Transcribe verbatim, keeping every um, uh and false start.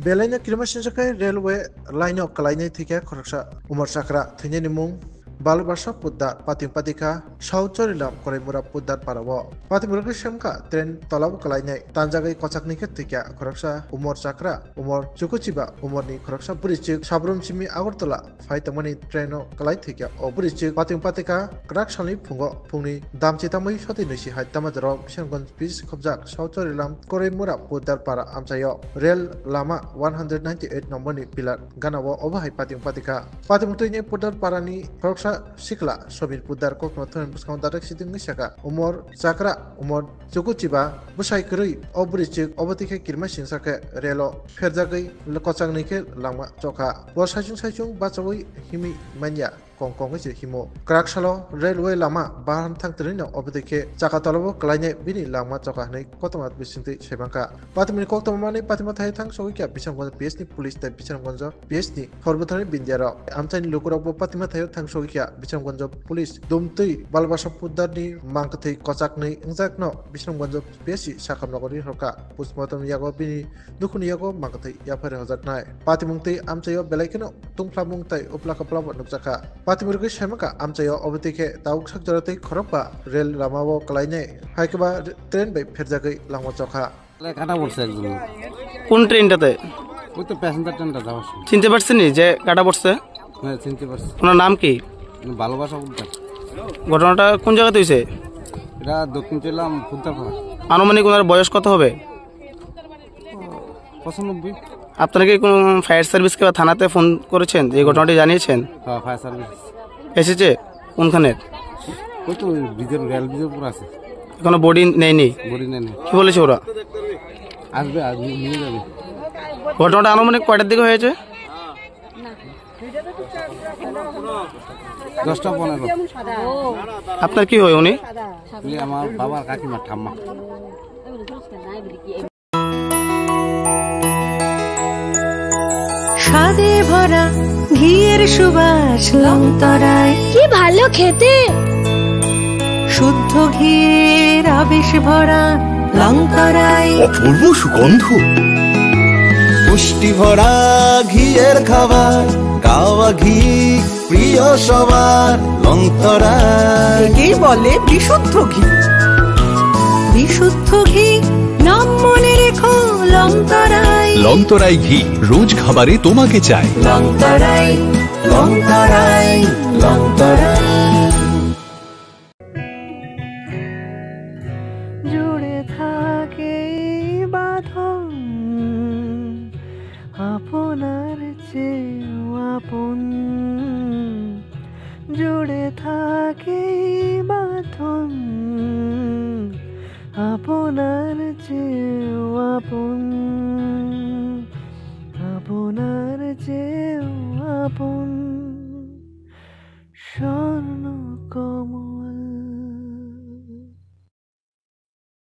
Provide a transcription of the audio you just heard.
Belaino kirimasingcha khe railway line-o kwlainai thwikha khoroksa umor chakra, thwinani mung Balbasa Poddar, pating patikha South Chorilam Koraimura Poddar para-o. Patimura khe semkha train tolabo kwlainai tanjagwi kwchakni khe thwikha khoroksa umor chakra, umor chukuchiba umorni khoroksa bwrwichwk Sabrum simi Agartala phai tongmani train-o kwlai thwikha o bwrwichwk pating patikha kwrak salni phungo phungni damchi tamwi soti nwisi hai Damodar-o Bisramganj P C khobjak South Chorilam Koraimura Poddar para amchaio rail lama one hundred ninety eight number ni pillar gana-o obo hai pating patikha. Patimung twini Poddar parani khoroksa sikla Sobir Poddar koktwma thani bwskango direct sitting wngwi sakha, umor chakra, umor chukuchiba bwsai kwrwi o bwrwichwk obo twi khe kirimasingcha khe rail-o pherjagwi kwchakni khe langma chokha. Bo saichung saichung bachaui himwi manya. Kong kong se himo. Kwrak salo railway lama bahan thang twrwino obo twi khe chaka tolabo kwlainai bini langma chokha hwnwi koktwma bisingtwi saimankha. Patimuni koktwma manwi patima thaio thang sogwi kha Bisramganj P S ni police tei Bisramganj P S ni Sorbotharni bindiarok. Amchaini lukurokbo patima thaio thang sogwi kha Bisramganj police dumtwi Balbasa Poddarni mangkwthwi kwchaknwi wngjakno Bisramganj P S ni sakhamnogo ri horkha. Postmortem yago bini Dukhuni yago mangkwthwi yaphari hojaknai. Patimung tei amchaio belai kheno tungphlamung tei uplaka plabo nukjakha. Patimung rwgwi saimankha amchaio obo twi khe tabuk sak jora tei khorokba rail lamao kwlainai, hai khe ba train bai pherjagwi langma chokha. কাটা পড়ছে একজন। কোন ট্রেনটাতে? ওই তো প্যাসেঞ্জার ট্রেনটা যাওয়ার সময়। চিনতে পারছেন নি যে কাটা পড়ছে? হ্যাঁ, চিনতে পারছি। ওনার নাম কি? ভালোবাসা উদ্যান। ঘটনাটা কোন জায়গাতে হয়েছে? এটা দক্ষিণ চৈলাম ফুলতাপাড়া। আনুমানিক ওনার বয়স কত হবে? পঁচানব্বই। আপনারা কি কোনো ফায়ার সার্ভিসকে বা থানাতে ফোন করেছেন, এই ঘটনাটি জানিয়েছেন? হ্যাঁ, ফায়ার সার্ভিস। এসেছে? কোনখানে? ওই তো ওই ব্রিজের, রেল ব্রিজের উপর আছে। এখনো বডি নেয়নি? বডি নেয়নি। কি বলেছে ওরা? আসবে, আজ নিয়ে যাবে। ঘটনাটা আনুমানিক কয়টার দিকে হয়েছে? দশটা পনেরো। আপনার কি হয় উনি? উনি আমার বাবার কাকিমার ঠাম্মা। স্বাদে ভরা ঘিয়ের সুবাস লংতরায়। কি ভালো খেতে! শুদ্ধ ঘিয়ের আবেশ ভরা লংতরায়। অপূর্ব সুগন্ধ। পুষ্টি ভরা ঘিয়ের খাবার, গাওয়া ঘি প্রিয় সবার লংতরায়। একেই বলে বিশুদ্ধ ঘি। বিশুদ্ধ ঘি, নাম মনে রেখো লংতরায়। লংতরায় ঘি, রোজ খাবারে তোমাকে চাই। লংতরায়, লংতরায়, লংতরায়। জুড়ে থাকে এই বাঁধন আপনার চেয়েও আপন। জুড়ে থাকে এই বাঁধন আপনার চেয়েও আপন, আপনার চেয়েও আপন।